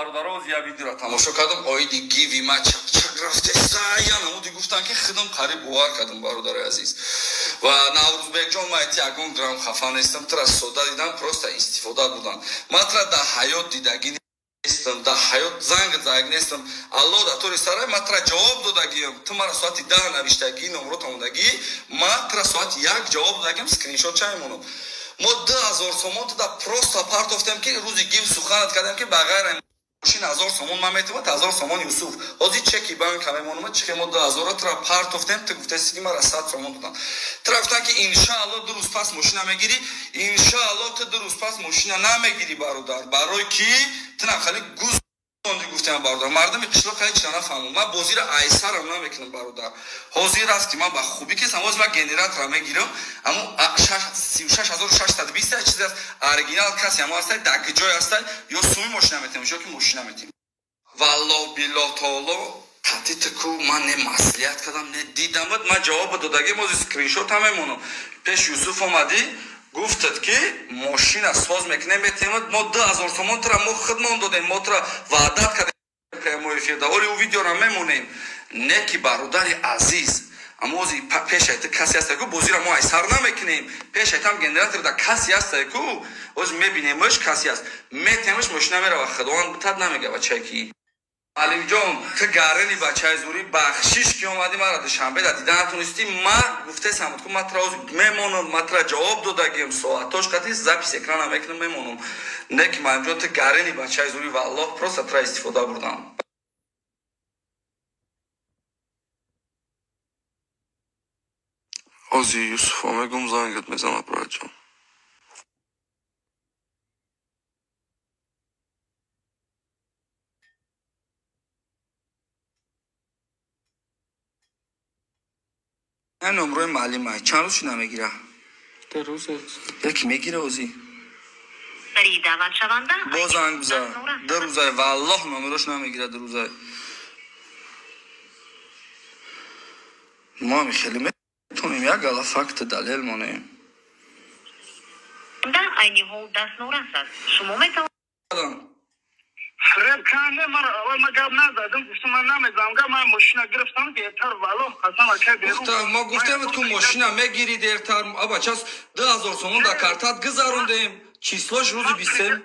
Бародароз, я видеоро тамошо кардам, оиди гиви ма чак-чак рафте сая намуди гуфтан, ки худам қариб бовар кардам, бародари азиз. Ва Наврӯзбекҷон, ман ти ягон грамм хафа нестам, тура сода дидам, просто истифода будам. Ман тура дар ҳаёт дидагӣ нестам, дар ҳаёт занг занг нестам. Алло дар тори сарай, ман тура ҷавоб додагиам. Ту мара соати 10 навиштагӣ, номрот омодагӣ, ман тура соати 1 ҷавоб додагиам, скриншот ча мемонам. Мо 2000 сомон туда просто партофтем, ки рӯзи гив суханат кардем, ки ба ғайр мошин 1000 сомон ман метавонам, 1000 сомон Юсуф. Ҳозир чеки банка мемонам, чихе мо 2000 тура партофтем, ту гуфтаси, ки мара 100 сомон додам. Тура гуфтан, ки иншаалло 2 рӯз пас мошина мегирӣ, иншаалло ту 2 рӯз пас мошина намегирӣ, бародар. Барои ки ту нахали гуз гуфтем, бародар. Мардуми қишлоқ ҳеҷ чиз нафаҳмам. Ман бозиро айсарам намекунам, бародар. Ҳозир аст, ки ман ба хубӣ кесам, ҳозир ман генератора мегирам, аммо 36620 чиз аст, оригинал касе ҳамо ҳастай, дар ҷой ҳастай, ё суми мошина метем, ё ки мошина метем. Валлоҳ биллоҳ таоло, қатъи ту ман не маслиҳат кардам, не дидамат, ман ҷавоб додагим, ҳозир скриншот ҳам мемонам. Пеш Юсуф омадӣ, гуфтад, ки мошина соз мекунем, метемад, мо 2000 сомон тура мо худмон додем, мо тура ваъдат кардем прямой эфирда, оли ӯ видеора мемонем. Не ки, бародари азиз, аммо ози пешай ту касе ҳастай ку, бозиро мо айсар намекунем. Пешай там генераторда касе ҳастай ку, ози мебинемш, касе ҳаст, метемш, мошина мерава, худованд битад намега бачае ки. Алимҷон, ту гарини бачаи зурӣ, бахшиш, ки омадӣ мара Душанбе да дида натонистӣ. Ма гуфтесам, ку ман тура мемонам, ман тура ҷавоб додагим, соатош қатӣ запись экрана мекунам, мемонам. Не ки, Маимҷон, ту гарини бачаи зурӣ, валлоҳ, просто тура истифода бурдам. Ози Юсуфо мегум, зангат мезанад, братҷон. Номрои маълима чанд рӯз шуда мегира? Ду рӯз. Яки мегира озӣ. Даъватшаванда Боз занг биза. 2 рӯзай, валлоҳ, номерош намегира, 2 рӯзай. Мо ҳами хеле метонем як гала факти далел монем. Айни ҳол дастнорас аст. Шумо метавонед Фиреб кане, ман аввал ма гап назадам, гуфтам, ман намезанам гап, ман мошина гирифтам дертар, валлоҳ қасам, ака, берун. Мо гуфтем, ту мошина мегирӣ дертар, аба час 2000 сомон дар картат гузарондем, числош рӯзи 23.